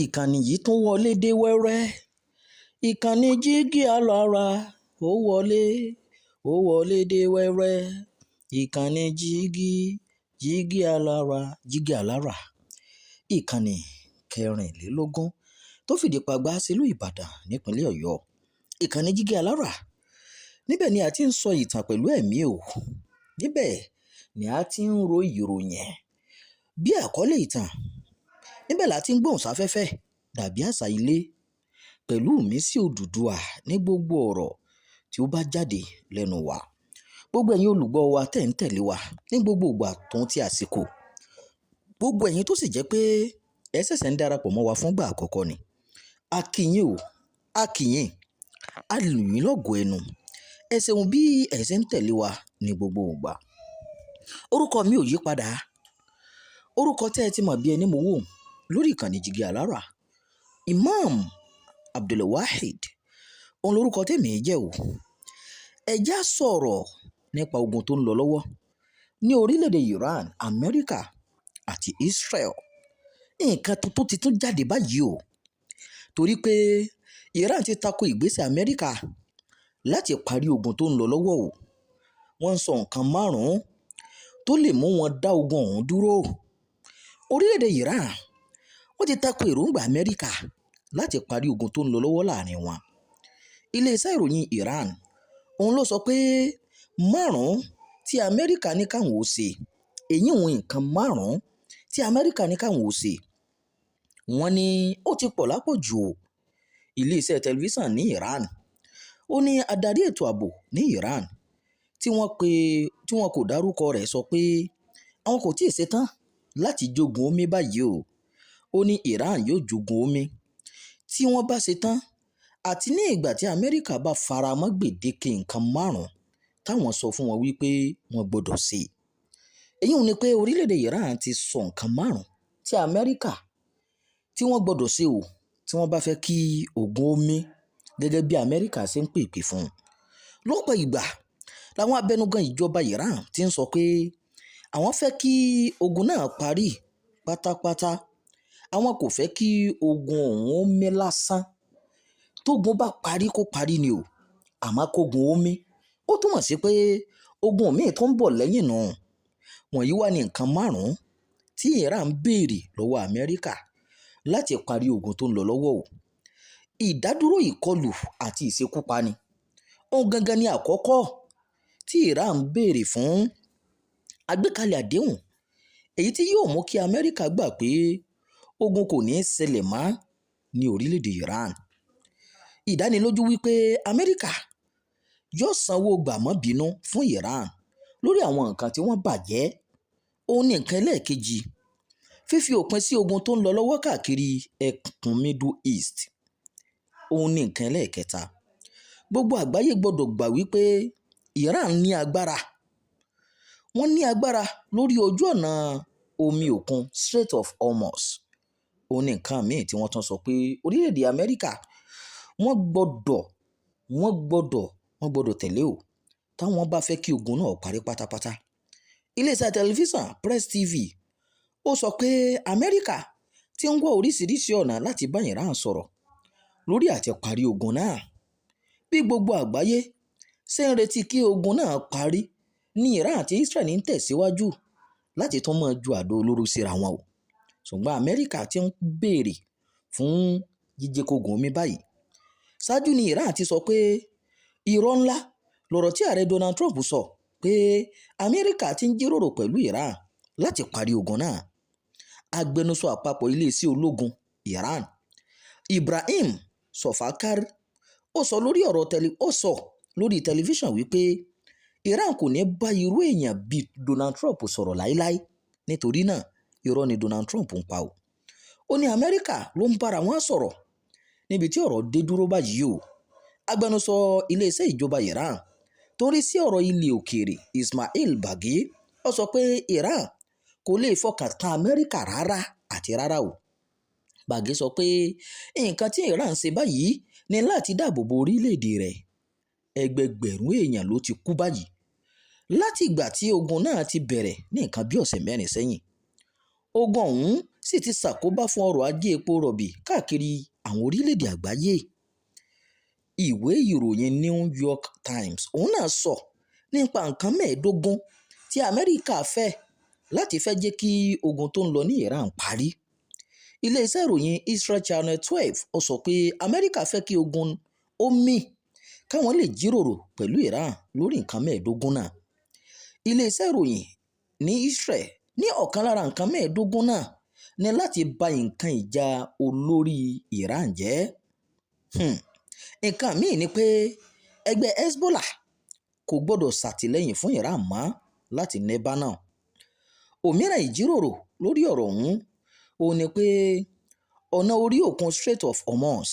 Ìkànnì yìí tún wọlé dé wẹ́rẹ́. Ìkànnì Jígí Alára ó wọlé, ó wọlé dé wẹ́rẹ́. Ìkànnì Jígí, Jígí Alára, Jígí Alára. Ìkànnì kẹrìnlélógún tó fìdí pagbá sílùú Ìbàdàn nípínlẹ̀ Ọ̀yọ́. Ìkànnì Jígí Alára. Níbẹ̀ ni a ti ń sọ ìtàn pẹ̀lú ẹ̀mí o. Níbẹ̀ ni a ti ń ro ìròyìn bí àkọlé ìtàn. Níbẹ̀ la ti ń gbóhùn sáfẹ́fẹ́ dàbí àṣà ilé pẹ̀lú ìmísí Odùduwà ní gbogbo ọ̀rọ̀ tí ó bá jáde lẹ́nu wa. Gbogbo ẹ̀yin olùgbọ́ wa tẹ̀ ń tẹ̀lé wa ní gbogbo ìgbà tó ń ti àsìkò. Gbogbo ẹ̀yin tó sì jẹ́ pé ẹ ṣẹ̀ṣẹ̀ ń darapọ̀ mọ́ wa fúngbà àkọ́kọ́ ni. A kí yín o, a kí yín, a lù yín lọ́gọ ẹnu. Ẹ ṣeun bí ẹ ṣe ń tẹ̀lé wa ní gbogbo ìgbà. Orúkọ mi ò yí padà. Orúkọ tí ẹ ti mọ̀ bí ẹni mo wò lórí ìkànnì Jígí Alára. Imam Abdulwaheed, òun lorúkọ tèmi jẹ́ o. Ẹ já sọ̀rọ̀ nípa ogun tó ń lọ lọ́wọ́ ní orílẹ̀-èdè Iran, Amẹ́ríkà àti Israel. Nǹkan tuntun ti tún jáde báyìí o. Torí pé Iran ti tako ìgbésẹ̀ Amẹ́ríkà láti parí ogun tó ń lọ lọ́wọ́ o. Wọ́n ń sọ nǹkan márùn-ún tó lè mú wọn dá ogun ọ̀hún dúró. Orílẹ̀-èdè Iran wọ́n ti tako èròǹgbà Amẹ́ríkà láti parí ogun tó ń lọ lọ́wọ́ láàrin wọn. Ilé-iṣẹ́ ìròyìn Iran òun ló sọ pé márùn-ún tí Amẹ́ríkà ní káwọn ó ṣe, èyí òun nǹkan márùn-ún tí Amẹ́ríkà ní káwọn ó ṣe. Wọ́n ní ó ti pọ̀ lápọ̀jù o. Ilé-iṣẹ́ tẹlifíṣàn ní Iran ó ní adarí ètò ààbò ní Iran tí wọ́n pé tí wọn kò dárúkọ rẹ̀ sọ pé àwọn kò tíì ṣetán láti jogun omi báyìí o. Ó ní Iran yóò jogun omi tí wọ́n bá ṣetán àti ní ìgbà tí Amẹ́ríkà bá faramọ́ gbèdéke nǹkan márùn-ún táwọn sọ fún wọn wípé wọ́n gbọ́dọ̀ ṣe. Èyí ò ní pé orílẹ̀-èdè Iran ti sọ nǹkan márùn-ún tí Amẹ́ríkà tí wọ́n gbọ́dọ̀ ṣe o tí wọ́n bá fẹ́ kí ogun omi gẹ́gẹ́ bí Amẹ́ríkà ṣe ń pèpè fún un. Lọ́pọ̀ ìgbà làwọn abẹnugan ìjọba Iran ti ń sọ pé àwọn fẹ́ kí ogun náà parí pátápátá. Àwọn kò fẹ́ kí ogun ọ̀hún ó mí lásán. Tógun bá parí kó parí ni o. Àmọ́ kógun ó mí, ó túmọ̀ sí pé ogun míì tó ń bọ̀ lẹ́yìn nù. Wọ̀nyí wá ní nǹkan márùn-ún tí Iran ń béèrè lọ́wọ́ Amẹ́ríkà láti parí ogun tó ń lọ lọ́wọ́ o. Ìdádúró ìkọlù àti ìṣekúpani. Ohun gangan ni àkọ́kọ́ tí Iran ń béèrè fún. Àgbékalẹ̀ àdéhùn èyí tí yóò mú kí Amẹ́ríkà gbà pé ogun kò ní í ṣẹlẹ̀ mọ́ ní orílẹ̀-èdè Iran. Ìdánilójú wípé Amẹ́ríkà yóò sanwó gbàmọ́bínú fún Iran lórí àwọn nǹkan tí wọ́n bàjẹ́. Òun ní nǹkan ẹlẹ́ẹ̀kejì. Fífi òpin sí ogun tó ń lọ lọ́wọ́ káàkiri ẹkùn Middle East. Òun ní nǹkan ẹlẹ́ẹ̀kẹta. Gbogbo àgbáyé gbọ́dọ̀ gbà wípé Iran ní agbára. Wọ́n ní agbára lórí ojú ọ̀nà omi òkun Strait of Hormuz. Òun ní nǹkan míì tí wọ́n tún sọ pé orílẹ̀-èdè Amẹ́ríkà wọ́n gbọ́dọ̀, wọ́n gbọ́dọ̀, wọ́n gbọ́dọ̀ tẹ̀lé o táwọn bá fẹ́ kí ogun náà parí pátápátá. Ilé-iṣẹ́ tẹlifíṣàn Press TV ó sọ pé Amẹ́ríkà ti ń wá oríṣiríṣi ọ̀nà láti bá Iran sọ̀rọ̀ lórí àti parí ogun náà. Bí gbogbo àgbáyé ṣe ń retí kí ogun náà parí ní Iran àti Israel ń tẹ̀síwájú láti tún máa ju àdó olóró síra wọn o. Ṣùgbọ́n Amẹ́ríkà ti ń béèrè fún jíjẹ́ kógun omi báyìí. Ṣáájú ni Iran ti sọ pé irọ́ ńlá lọ̀rọ̀ tí ààrẹ Donald Trump sọ pé Amẹ́ríkà ti ń jíròrò pẹ̀lú Iran láti parí ogun náà. Agbẹnusọ àpapọ̀ iléeṣẹ́ ológun Iran, Ibrahim Zolfaghari, ó sọ lórí ọ̀rọ̀ tẹli, ó sọ lórí tẹlifíṣàn wípé Iran kò ní bá irú èèyàn bíi Donald Trump sọ̀rọ̀ láíláí. Nítorí náà irọ́ ni Donald Trump ń pa o. Ó ní Amẹ́ríkà ló ń bára wọn sọ̀rọ̀ níbi tí ọ̀rọ̀ dé dúró báyìí o. Agbẹnusọ iléeṣẹ́ ìjọba Iran tó ń rí sí ọ̀rọ̀ ilẹ̀ òkèèrè Ismail Baghi ó sọ pé Iran kò lè fọkàn tán Amẹ́ríkà rárá àti rárá o. Baghi sọ pé nǹkan tí Iran ń ṣe báyìí ni láti dáàbò bo orílẹ̀-èdè rẹ̀. Ẹgbẹgbẹ̀rún èèyàn ló ti kú báyìí láti ìgbà tí ogun náà ti bẹ̀rẹ̀ ní nǹkan bí ọ̀sẹ̀ mẹ́rin sẹ́yìn. Ogun ọ̀hún sì ti ṣàkóbá fún ọrọ̀ ajé epo rọ̀bì káàkiri àwọn orílẹ̀-èdè àgbáyé. Ìwé ìròyìn New York Times òun náà sọ nípa nǹkan 15 tí Amẹ́ríkà fẹ́ láti fẹ́ jẹ́ kí ogun tó ń lọ ní Iran parí. Iléeṣẹ́ ìròyìn Israel Channel 12 ó sọ pé Amẹ́ríkà fẹ́ kí ogun ó mì káwọn lè jíròrò pẹ̀lú Iran lórí nǹkan 15 náà. Iléeṣẹ́ ìròyìn ní Israel ní ọ̀kan lára nǹkan 15 náà ní láti ba nǹkan ìjà olórí Iran jẹ́. Nǹkan míì ni pé ẹgbẹ́ Hezbollah kò gbọ́dọ̀ ṣàtìlẹ́yìn fún Iran mọ́ láti Lebanon. Òmíràn ìjíròrò lórí ọ̀rọ̀ ọ̀hún òun ni pé ọ̀nà orí òkun Strait of Hormuz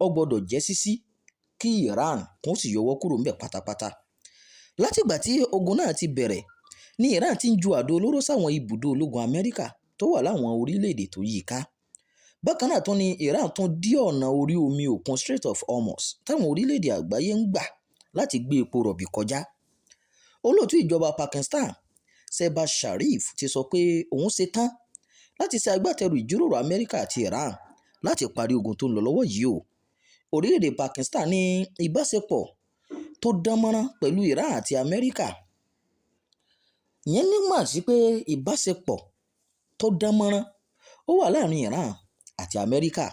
ó gbọ́dọ̀ jẹ́ ṣíṣí kí Iran kó sì yọwọ́ kúrò ńbẹ̀ pátápátá. Látìgbà tí ogun náà ti bẹ̀rẹ̀ ní Iran ti ń ju àdó olóró sáwọn ibùdó ológun Amẹ́ríkà tó wà láwọn orílẹ̀-èdè tó yí i ká. Bákan náà tún ni Iran tún dí ọ̀nà orí omi òkun Strait of Hormuz táwọn orílẹ̀-èdè àgbáyé ń gbà láti gbé epo rọ̀bì kọjá. Olóòtú ìjọba Pakistan Shehbaz Sharif ti sọ pé òun ṣetán láti ṣe agbátẹrù ìjíròrò Amẹ́ríkà àti Iran láti parí ogun tó ń lọ lọ́wọ́ yìí o. Orílẹ̀-èdè Pakistan ní ìbáṣepọ̀ tó dán mọ́rán pẹ̀lú Iran àti Amẹ́ríkà. Ìyẹn nímọ̀ sí pé ìbáṣepọ̀ tó dán mọ́rán ó wà láàrin Iran àti Amẹ́ríkà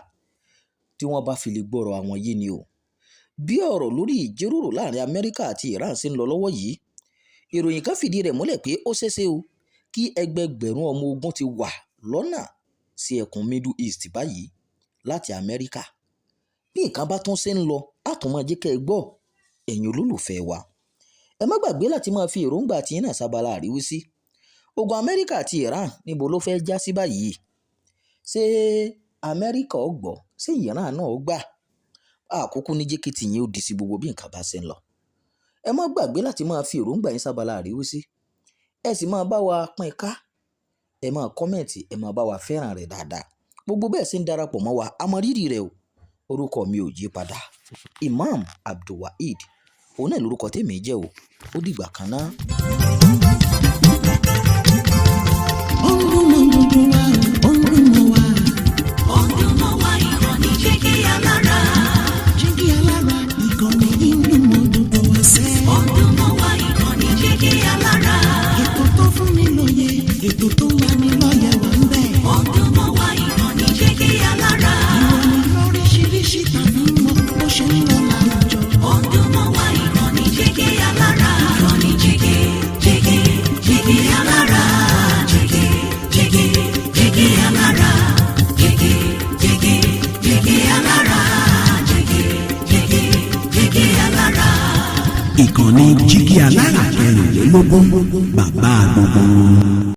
tí wọ́n bá fi lè gbọ́rọ̀ àwọn yé ni o. Bí ọ̀rọ̀ lórí ìjíròrò láàrin Amẹ́ríkà àti Iran ṣe ń lọ lọ́wọ́ yìí, ìròyìn kan fìdí rẹ̀ múlẹ̀ pé ó ṣeéṣe o kí ẹgbẹẹgbẹ̀rún ọmọ ogun ti wà lọ́nà sí ẹkùn Middle East báyìí láti Amẹ́ríkà. Bí nǹkan bá tún ṣe ń lọ, á tún máa jẹ́ kẹ́ ẹ gbọ́, ẹ̀yin olólùfẹ́ wa. Ẹ má gbàgbé láti máa fi èròǹgbà tiyín náà sábala àríwísí. Ogun Amẹ́ríkà àti Iran níbo ló fẹ́ já sí báyìí? Ṣé Amẹ́ríkà ó gbọ́? Ṣé Iran náà ó gbà? Àkókò ní jẹ́ kí tiyín ó di sí gbogbo bí nǹkan bá ṣe ń lọ. Ẹ má gbàgbé láti máa fi èròǹgbà yín sábala àríwísí. Ẹ sì máa bá wa pín ká. Ẹ máa comment, ẹ máa bá wa fẹ́ràn rẹ̀ dáadáa. Gbogbo bẹ́ẹ̀ sì ń darapọ̀ mọ́ wa, a mọ rírì rẹ̀ o. Orúkọ mi ò yí padà. Imam Abdulwaheed, òun náà lórúkọ tèmi jẹ́ o. Ó dìgbà kan náà. Ó ń dún mọ́ gbogbo wa, ó ń dún mọ́ wa. Ó ń dún mọ́ wa, ìkànnì Jígí Alára. Jígí Alára, ìkànnì yìí ń dún mọ́ gbogbo wa sẹ́. Ó ń dún mọ́ wa, ìkànnì Jígí Alára. Ètò tó fún ni lóye, ètò tó ń lani lọ́yẹ̀ wà ń bẹ̀. Ó ń dún mọ́ wa, ìkànnì Jígí Alára. Ìròyìn lóríṣiríṣi tàbí mọ́ bó ṣe ń lọ láwùjọ. Ó ń dún mọ́ wa, ìkànnì Jígí Alára. Ìkànnì Jígí, Jígí, Jígí Alára. Jígí, Jígí, Jígí Alára. Jígí, Jígí, Jígí Alára. Jígí, Jígí, Jígí Alára. Ìkànnì Jígí Alára 24, bàbá gbogbo wọn.